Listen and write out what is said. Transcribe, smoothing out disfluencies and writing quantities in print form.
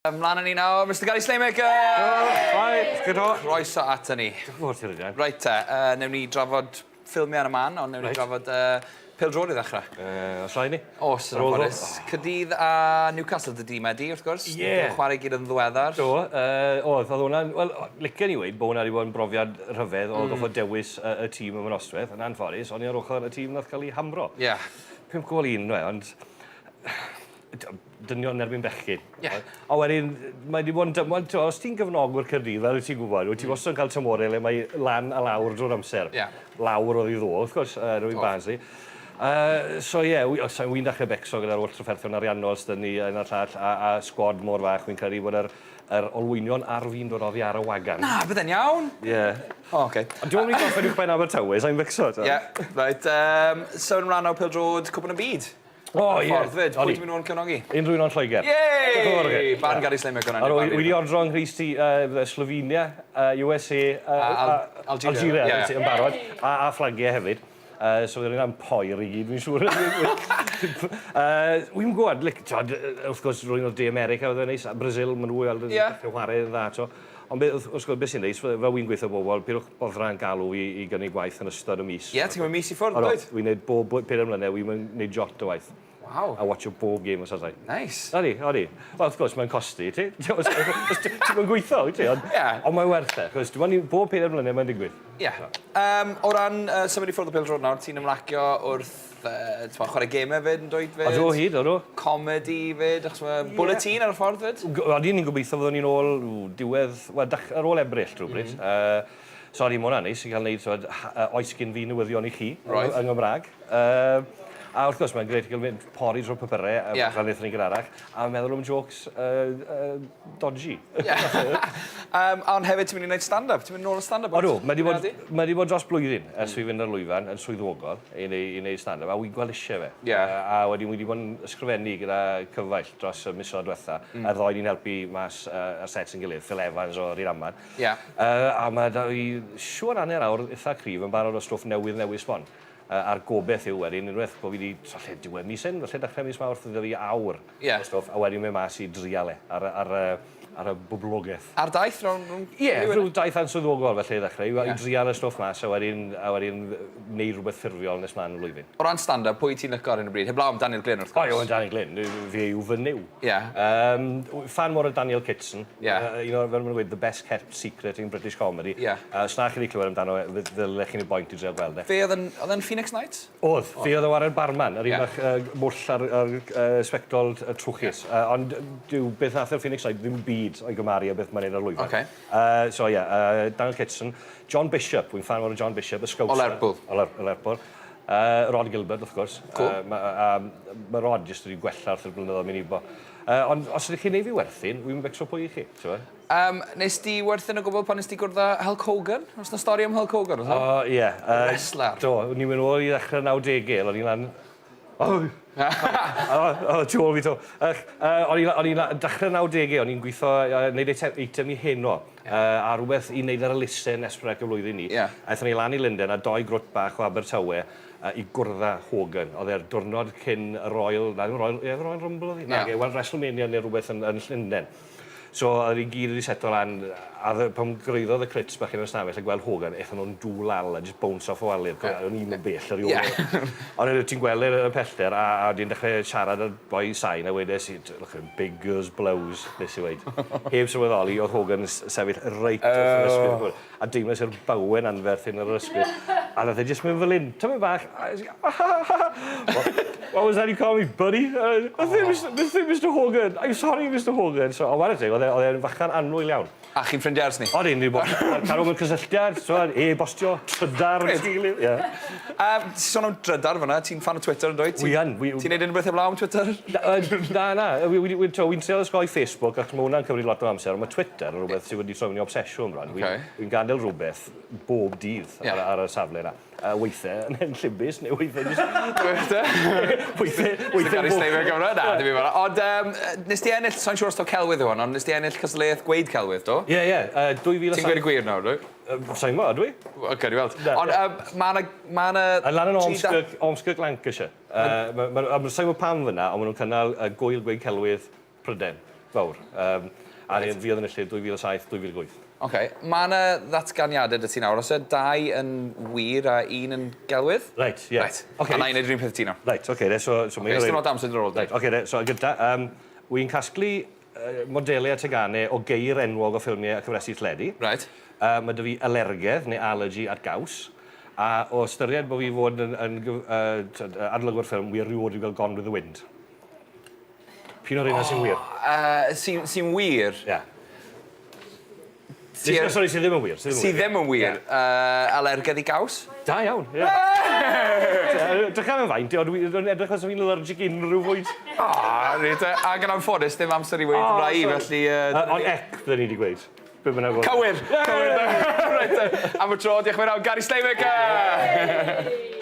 Ymlaen â ni nawr, Mister Gary Slaymaker! Right, good o. Croeso ato ni. Diolch yn fawr ti, Rhydian. Reit te, uh, newn ni drafod ffilmiau yn y man, ond newn ni drafod uh, pêl-droed i ddechrau. Uh, os rhaid ni. Os, yn anffodus. Caerdydd a Newcastle dy dîm di, wrth gwrs. Ie. Yeah. Chwarae gyd yn ddiweddar. Do, uh, oedd, oedd hwnna'n, wel, licen i weud bod hwnna wedi bod yn brofiad rhyfedd o mm. goffod dewis y, y tîm ym Nosweth, yn anffodus, o'n i ar ochr y tîm nath cael ei hamro. Ie. Yeah. 5 gol 1, ond dynion yn erbyn bechgyn. Ie. A wedyn, mae 'di bod yn dymor, t'mo' os ti'n gefnogwr Caerdydd, fel wyt ti'n gwybod, wyt ti wastad yn cael tymhorau le mae lan a lawr drwy'r amser. Ie. Lawr oedd hi ddo, wrth gwrs, yy yn erbyn Barnsley. Yy so ie, wi- o, sa- wi'n dechre becso gyda'r holl trafferthion ariannol s'da ni a hyn a'r llall, a a sgwad mor fach, wi'n credu bod yr yr olwynion ar fin dod oddi ar y wagan. Na, bydde'n iawn. Ie. O, oce. Ond dyw e'm yn gorffen uwchben Abertawe, sai'n becso, t'mo'. Ie, reit, yym, sôn am ran o pêl-droed Cwpan y Byd. O ie. Ffordd 'fyd. Pwy ti'n mynd i fod yn cefnogi? Unrhyw un ond Lloegr. Yay! Barn Gary Slaymaker hwnna. Wi wedi ordro yng nghrys ti uh, Slovenia, uh, USA, uh, a, Algeria, Algeria yeah. yn barod, a, a fflagiau hefyd. Uh, so fydd hynna'n poer i gyd, fi'n siŵr. uh, Wy'n gwybod, like, tod, wrth gwrs, rwy'n o'r De America, oedd e'n neis, a Brazil, maen nhw weld yn yeah. chwarae yn dda, to. Ond be, wrth gwrs, beth sy'n neis, fel wy'n gweithio bobl, pidwch boddran galw i, i gynnig gwaith yn ystod y mis. Ie, yeah, ti'n gwybod mis i ffwrdd, dwyt? Wy'n neud bob 5 mlynedd, wy'n neud jot o waith. Waw. A watcho bob gêm os allai. Nice. Odi, odi. Wel, wrth gwrs, mae'n costi ti. Ti'n mynd gweithio, wyt ti? Ond yeah. ond mae'n werth e, chos dim ond bob pedair mlynedd mae'n digwydd. Ie. Yeah. Um, o ran uh, symud i ffwrdd o pêl-droed nawr, ti'n ymlacio wrth uh, chwarae gemau fyd yn dweud fyd? Odw, o hyd, odw. Comedy fyd, achos mae yeah. Bulletin ar y ffordd fyd? Odi, ni'n gobeithio fyddwn ni'n ôl diwedd, wel, ar ôl Ebrill rhywbryd. Mm -hmm. uh, so, odi, mae hwnna'n neis i cael neud, so, oes gyn fi newyddion i chi right. yng Nghymraeg. Uh, a wrth gwrs, mae'n grêt i gael mynd pori drwy'r papurau, yeah. fel wnaethon ni gynharach, a meddwl am jokes uh, uh, dodgy. Yeah. um, ond hefyd, ti'n mynd i wneud stand-up? Ti'n mynd nôl y stand-up? Odw, mae wedi bod, mae wedi bod dros blwyddyn ers mm. fi fynd ar lwyfan yn swyddogol i wneud, i wneud stand-up, a wy'n gweld eisiau fe. Yeah. A wedyn wedi bod yn ysgrifennu gyda cyfaill dros y misoedd diwetha, mm. a ddoe ni'n helpu mas uh, ar sets yn gilydd, Phil Evans o Rydaman. Yeah. Uh, a mae da fi siŵr hanner awr eitha cryf yn barod o stwff newydd newydd sbon. Yy a'r gobeth yw wedyn unweth bo' fi 'di falle diwedd mis hyn falle dechre mis Mawrth fydda fi awr... Ie. ...o stwff a wedyn myn' mas i drial e ar y ar y ar y boblogeth. Ar daith rownd rownd... Ie rhyw daith answyddogol felly i ddechre i we- i drial y stwff mas a wedyn a wedyn neud rwbeth ffurfiol nes mlan y flwyddyn. O ran stand up pwy ti'n lico ar hyn o bryd? Heblaw am Daniel Glyn wrth O gwrs. ie wel Daniel Glyn fe yw fy Nuw. Ie. Yym fan mawr o Daniel Kitson. Ie. Un o'r, fel ma' nhw'n gweud, the best kept secret in British comedy. Ie. Os na chi 'di clywed amdano fe, ddylech chi neud boint i dreial gweld e. Fe oedd yn, oedd e'n Phoenix Nights? Oedd. Fe oedd yn ware'r barman, yr un bach mwll a'r a'r sbectol trwchus. Ond dyw beth nath e ar Phoenix Nights ddim byd o'i gymaru â beth mae'n neud ar lwyfan. Ocê. So ie, Daniel Kitson. John Bishop, wi'n fan mawr o John Bishop, y Scouser. O Lerpwl. O Lerpwl. Rod Gilbert, wrth gwrs. Cŵl. Ma' ma' Rod jyst wedi gwella wrth i'r blynyddoedd mynd heibio. Ond os ydych chi'n neud fi werthin, wi'm yn becso pwy 'y chi, t'mod? Nes di werthin o gwbl pan nes di gwrdd â Hulk Hogan? Oes 'na stori am Hulk Hogan, oes 'na? O ie. Y wrestler. Do, o'n i'n mynd nôl i ddechrau'r nawdege, o'n i lan... O! O, o, tu ôl fi 'to. O'n i o'n i lan dechrau'r nawdege, o'n i'n gwitho yy neud eitem i Heno. A rhywbeth i wneud ar elusen S4C y flwyddyn 'ny. Ie. Aethon ni lan i Lunden a dou grwt bach o Abertawe i gwrdd â Hogan. Oedd e'r diwrnod cyn y Royal, na ddim Royal, ie Royal Rumble oedd hi? Nage, wel WrestleMania neu rhywbeth yn yn Llundain. So oedd ni gyd wedi seto lan, a oedd pan gyrhaeddodd y crits bach yn yr ystafell a gweld Hogan, aethon nhw'n dwl al a jyst bounce off y wallydd. O'n i'm yn bell ar ei ôl e. Ond wedyn ti'n gweld e yn y pellter a a wedyn dechrau siarad â'r boi sain a wedes i, look at him, big girls blouse, nes i weud. Heb sylweddoli, oedd Hogan yn sefyll reit wrth yr ysgwydd. A deimlais i'r bawen anferth hyn ar yr ysgwydd. A nath e jyst mynd fel hyn, tymed bach, a es i, What was that you called me, buddy? Nothing, Mr, nothing, Mr Hogan. I'm sorry, Mr Hogan. So, ond whare teg, oedd e, oedd e'n fachan annwyl iawn. A chi'n ffrindiau ers 'ny? Odyn, ni 'di bod yn cadw mewn cysylltiad, t'mod, e-bostio, trydar wrth ei gilydd, ie. Yym, ti'n sôn am drydar fan'na, ti'n ffan o Twitter yn dwyt? Wi yn, wi... Ti'n neud unrhyw beth heblaw am Twitter? Na, yy, na, na, wi wi wi t'o' wi'n treial osgoi Facebook achos ma' wnna'n cymryd lot o amser, ond ma' Twitter yn rwbeth sy wedi troi mewn i obsesiwn bron. Oce. Wi'n gadel rwbeth bob dydd ar ar y safle 'na. Yy, weithe yn enllibus neu weithe jyst... Weithe? Weithe weithe... Gary Slaymaker Gymro? Na, dim byd fel 'na. Ond yym, nes di ennill, sai'n siŵr os taw celwydd yw hwn, ond nes di ennill cystadleuaeth gweud celwydd, do? Ie, ie, yy 2007... Ti'n gweud y gwir nawr, dwyt? Yy, sai'n gwbod, ydw i? Wel, gawn ni weld. Ond yym, ma' 'na, ma' 'na... Yn lan yn Ormskirk, Ormskirk, Lancashire. Yy, ma' ma' a sai'n gwbod pam fynna, ond ma' nhw'n cynnal yy gŵyl gweud celwydd Prydain. fawr. Um, a right. fi oedd yn enillydd 2007, 2008. Oce, mae yna ddatganiadau 'da ti nawr. Oes e dau yn wir a un yn gelwydd? Reit, ie. Reit. Ocê. A na i wneud yr un peth i ti nawr. Reit, oce, okay, so... so okay, dim lot amser ar ôl. Reit, oce, okay, so gynta, um, wy'n casglu uh, modelau a teganau o geir enwog o ffilmiau a cyfresi teledu. Reit. Mae 'da fi alergedd neu allergy at gaws. A o ystyried bod fi fod yn, yn, yn uh, adlygwr ffilm, wi erioed wedi gweld Gone with the Wind. P'un o'r rheina sy'n wir? Uh, Sy'n sy wir? Ie. Yeah. Ti... Sorry, sydd ddim yn wir. Sydd ddim yn wir. Yeah. Alergedd i gaws? Da iawn, ie. Yeah. Drycha am faint, ond dwi'n edrych os fi'n allergic i unrhyw fwyd. O, reit. Ac yn anffodus, dim amser i weud oh, rai, felly... Ond ec, bydden ni wedi gweud. Be bynnag oedd. Cywir! Cywir! Reit, am y tro, diolch yn fawr iawn. Gary Slaymaker!